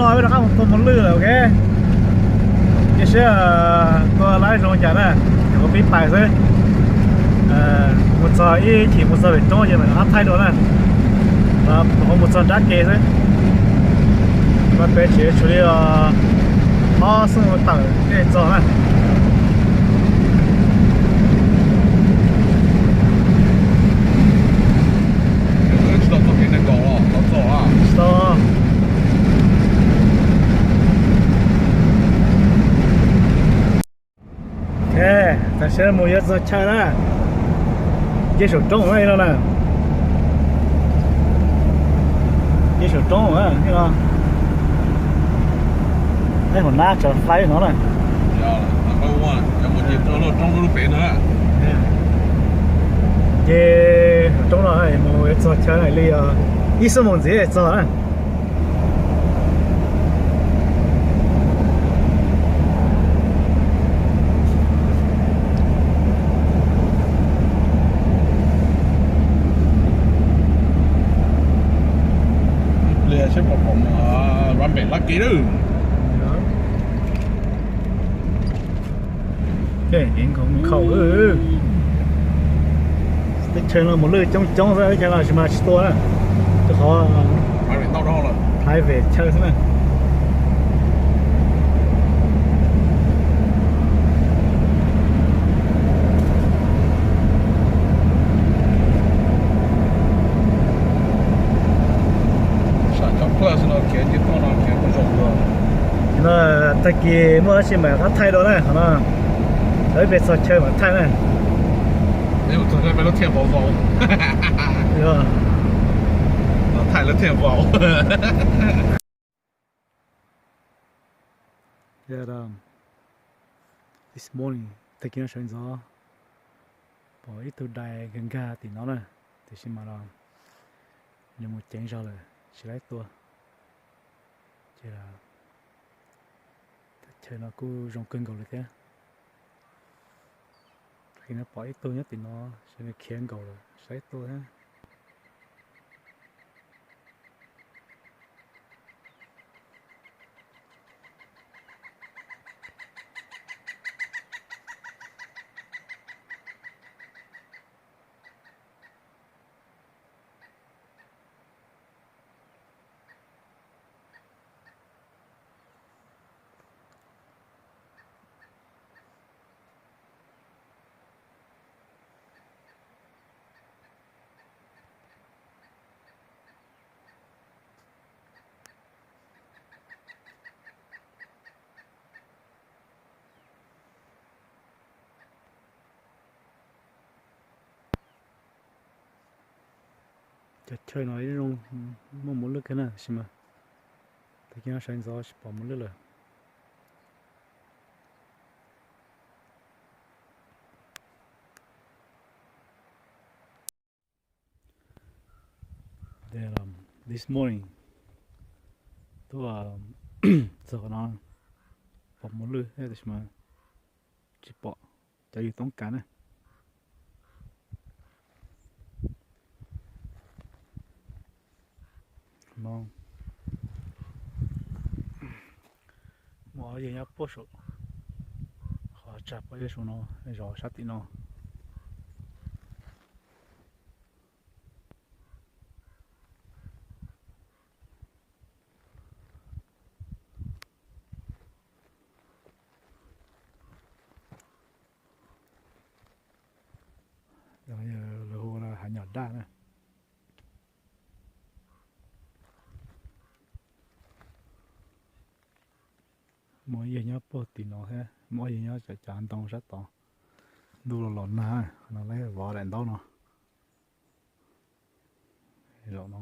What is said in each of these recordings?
Peb rov qab mus tua mos lwj lawm, ok. Cia siab tua laib zoo cas na, kuv pib pais xwb. Mus txog ib chim mus txog pem roob ces mam rov qab thaij dua na. Qhov mus txog nrab ke xwb. Mas peb tsev tshuav li ob xuab moos tawm nej txog na. Tsis tau. Ok, tam sim no mus yuav txog chaw na. Nce saum roob na no na. Nce saum roob na no. Ej, hauv nab tsam faib no na. Nce saum roob no mus yuav txog chaw na li ib xuab moos ntxiv txog na. Pliag seb puas pom rab npem lab kev lawm. Kev nkaus khaum. Teb chaws no mos lwj coob coob xwb, ib chaw no tsis mas tsis tua na. Rau qhov private chaw xwb na. Sam cov plawj xwb no khiav nce toj no khiav kuj zoo dua. No tag kis muaj dab tsi mam rov qab thaij dua na, qhov no lawv pem txog chaw mam thaij na. Thaij lawv thiaj vau. This morning, tag kis no sawv ntxov pom ib tug dais nkag nkag tim no na, tiam sis mas los nws mus ceev zog lawm tsis laib tua. Ces teb chaws no kuj zoo kawg nkaus li thiab. Tag kis no pom ib tug nyob tim no, ces nws khiav nkaus lawm tsis laib tua thiab. Cov chaw no zoo muaj mos lwj kawg na, tab sis mas tag kis no sawv ntxov tsis pom mos lwj lawm. This morning, tuaj txog qhov no, pom mos lwj thiab tab sis mas tsis pom cov yus toob kas na. Muaj ob yawg nyob puag saum, qhov tsag puag saum no, zov sab tim no. Lawv hu hav nyom daj na. Muaj ib yawg nyob puag tim no thiab, muaj ib yawg nyob cov ntoo sab tod. Ntuj los los nag, qhov no lawv vov daim ntaub no. Zaum no.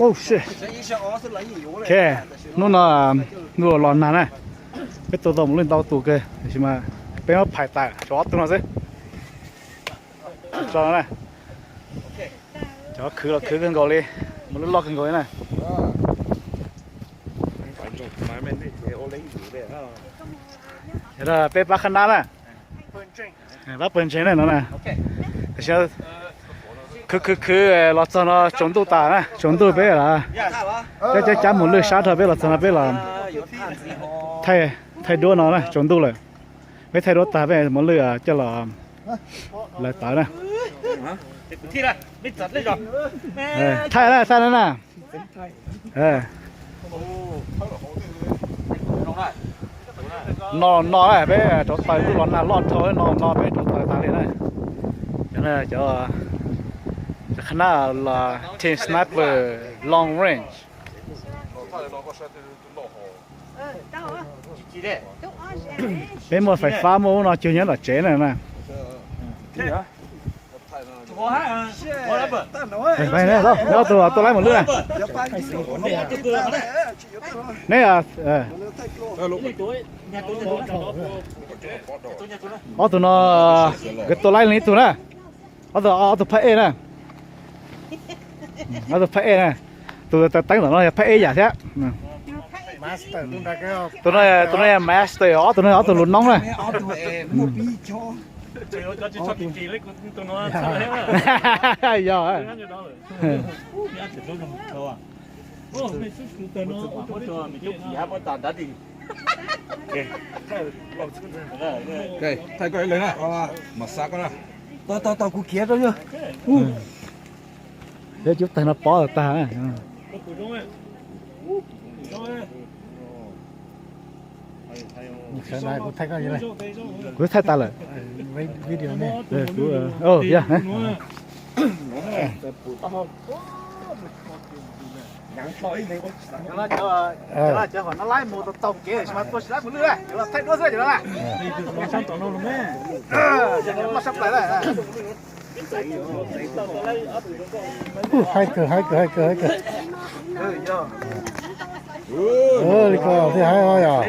Oh shit. Ok, hnub no ntuj los nag na. Peb tua tau mos lwj ntau tus kawg, tiam sis mas peb muab phais tas tshuav ob tug no xwb. Tso no na. Cov khwv los khwv kawg nkaus li, mus loj loj kawg nkaus li na. Peb pab qhab nab na, pab pawg ntseeg na no na. Tam sim khwv khwv khwv los txog no tsaus ntuj tas na, tsaus ntuj peb los cab cab cab mus lwj sab dhau, peb los txog no peb los thaij duab no na, tsaus ntuj lawm. Peb thaij duab tag peb mus lwj coj los lawv tawv na. Thaij na, thaij na na. No no na peb rauv taws ntuj los nag loj dhau no no peb rauv taws tas li na. Cov, cov qhab nab los team sniper long range. Peb muaj fais fab muaj ub no cuag nyob tom tsev na na. Ob tug tuaj laib mus lwj na. Neb, ob tug no nkawd tuaj laib leej ib tug na. Ob tug, ob tug phab ej na. Ob tug phab ej na. Tus teeb tom no yog phab ej yam thiab. Tus no, tus no yog master, ob tug no ob tug lus noob na. Yog. Thaij koj ib leeg na, mas xa koj na. Tau tau tau, kuv khiav rau yog. Peb cub tag no pob tag. Kuv thaij tas lawm. Yog. Cov no laib mus tau kev mas tuaj tsis laib mus lwj, cov no thaij duab xwb cov no na. Haib kawg, haib kawg, haib kawg, haib kawg. Li ko thiaj haib os yog.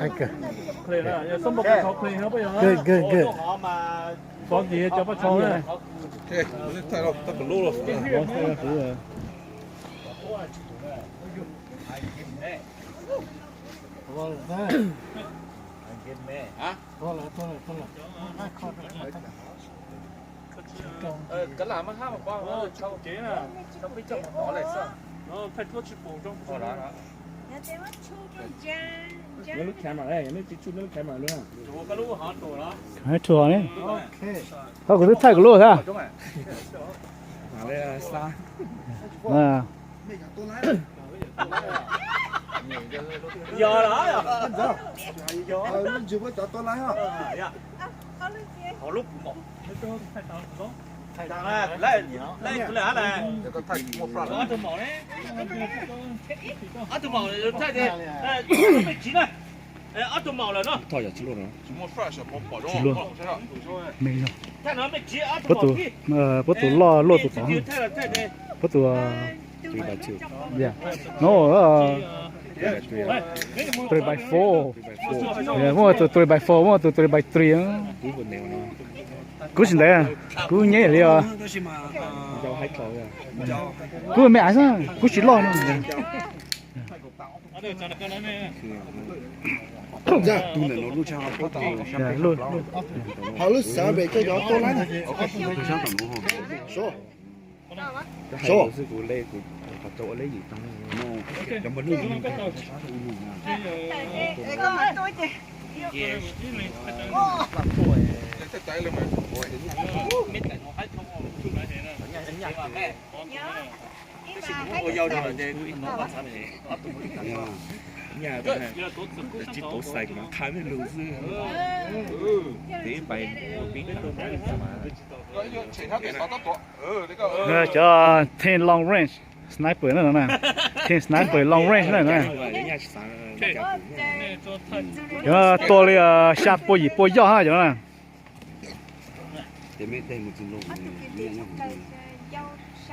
Haib kawg. Good, good, good. Neb lub camera, neb tsis tsuj neb lub camera li. Tsuj ne. Thaij kuv lub thiab. Ob tug maum, ob tug maum, ob tug maum lawm no. Tsis luaj. Puab tus loj luaj tus tod. Puab tus no three by four. Muaj tus three by four, muaj tus three by three. Kuv tsis ntev, kuv nyeb li os. Kuv me aiv xwb, kuv tsis loj no. Ho lub xav pem coj cov tuaj laib na. Tsis tau xais kuv mam qha mej lug xwb. Tes pais pib tau mas. Cov team long range sniper na no na. Team sniper long range na no. Cov no tua li xya pua yim pua yoj na cov no na.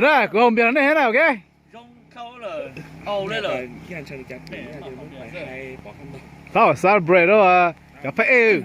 tseem na, kuv haus npias rau nej thiab na, ok. Tau celebrate rau cov phab ej.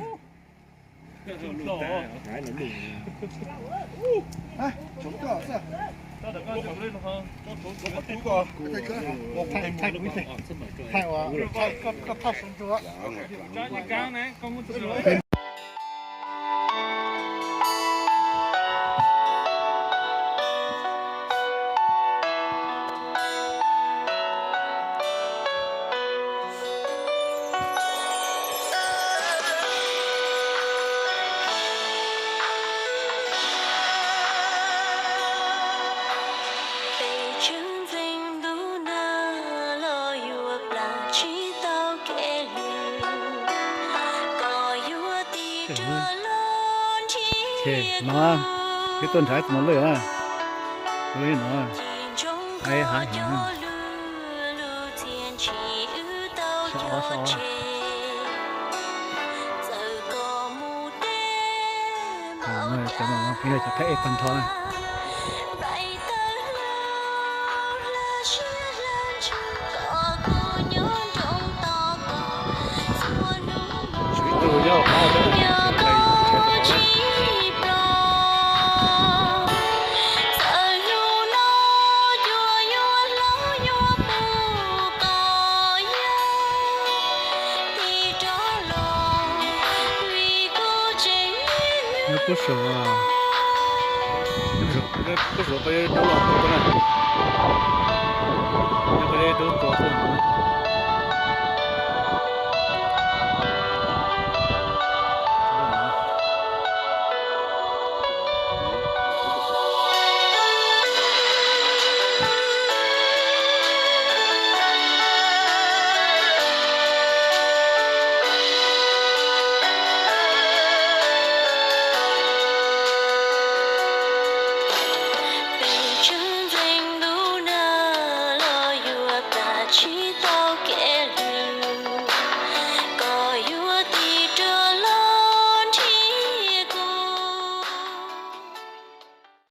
Ces no, peb tuaj nrhiav tus no lwj na. Lub no, haib haib heev. Sov sov. Cov no kuj yog cov phab ej tag nrho na. Nyob puag saum, puag saum qhov rau los tuaj na. Nyob qhov rau tuaj no.